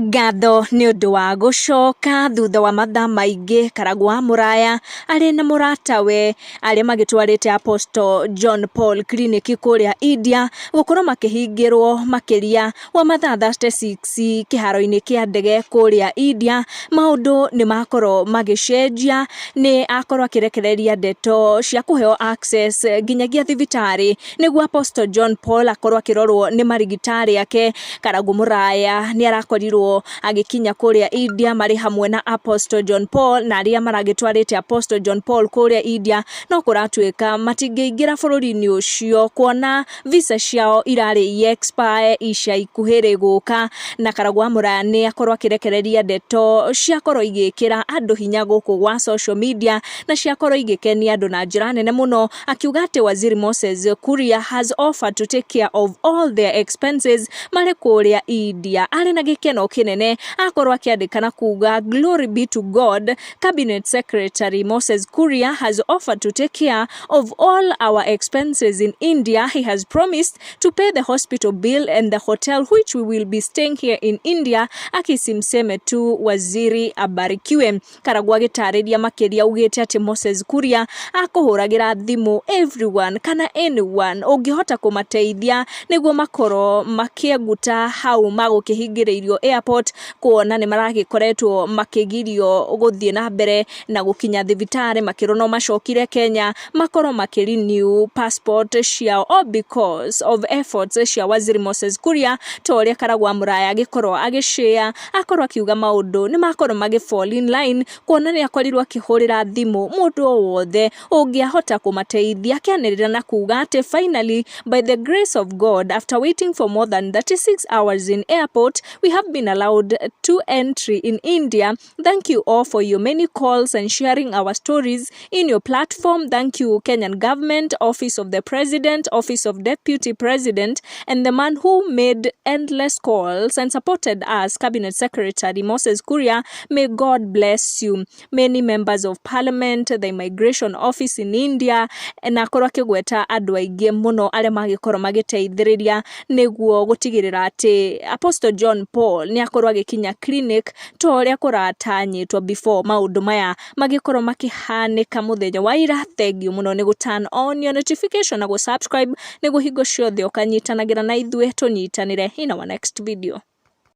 Ngatho nĩ ũndũ wa gũcoka thutha wa mathaa maingĩ Karangũ wa Mũraya arĩ na mũratawe arĩa magĩtwarĩte Apostle John Paul Clinic kũrĩa India gũkorwo makĩhingĩrwo makĩria wa mathaa 36 kĩharo-inĩ kĩa ndege kũrĩa India. Maũndũ nĩ makorwo magĩcenjia, nĩ akorwo akĩrekereria ndeto cia kũheo access nginyagia thibitarĩ nĩguo Apostle John Paul akorwo akĩrorwo nĩ marigitari ake. Karangũ Mũraya nĩ arakorirwo agĩkinya kũrĩa India marĩ hamwe na Apostle John Paul na arĩa maragĩtwarĩte Apostle John Paul kũrĩa India, no kũratuĩka matingĩingĩra bũrũri-inĩ ũcio kuona visa ciao irarĩ i expire ica ikuhĩ rĩgũka. Na Karangũ wa Mũraya nĩ akorwo akĩrekereria ndeto ciakorwo igĩkĩra andũ hinya gũkũ gwa social media na ciakorwo igĩkenia andũ na njĩra nene mũno, akiuga atĩ Waziri Moses Kuria has offered to take care of all their expenses marĩ kũrĩa India. Arĩ na gĩkeno kĩnene akorwo akĩandĩka na kuga, "Glory be to God, Cabinet Secretary Moses Kuria has offered to take care of all our expenses in India. He has promised to pay the hospital bill and the hotel which we will be staying here in India. Akisimseme tu waziri abarikiwe." Karangũ agĩtarĩria makĩria augĩte atĩ Moses Kuria akũhũragĩra thimũ everyone kana anyone ũngĩhota kũmateithia nĩguo makorwo makĩenguta hau magũkĩhingĩrĩirio airport, kuona nĩ maragĩkoretwo makĩgirio gũthiĩ na mbere na gũkinya thibitarĩ, makĩrwo no macokire Kenya makorwo makĩ renew passport ciao, all because of efforts cia Waziri Moses Kuria. Ta ũrĩa Karangũ wa Mũraya agĩkorwo agĩshare, akorwo akiuga maũndũ nĩ makorwo magĩ fall in line, kuona nĩ akorirwo akĩhũrĩra thimũ mũndũ o wothe ũngĩahota kũmateithia, akĩanĩrĩra na kuga atĩ, "Finally, by the grace of God, after waiting for more than 36 hours in airport, we have been allowed to entry in India. Thank you all for your many calls and sharing our stories in your platform. Thank you, Kenyan government, Office of the President, Office of Deputy President, and the man who made endless calls and supported us, Cabinet Secretary Moses Kuria. May God bless you. Many members of parliament, the immigration office in India," na akorwo akĩgweta andũ aingĩ mũno arĩa magĩkorwo magĩteithĩrĩria nĩguo gũtigĩrĩra atĩ Apostle John Paul nĩ akorwo agĩkinya clinic ta ũrĩa kũratanyĩtwo before maũndũ maya magĩkorwo makĩhanĩka mũthenya wa ira. Thank you mũno nĩ gũ turn on your notification na gũ subscribe nĩguo hingo ciothe ũkanyitanagĩra na ithuĩ, tũnyitanĩre in our next video.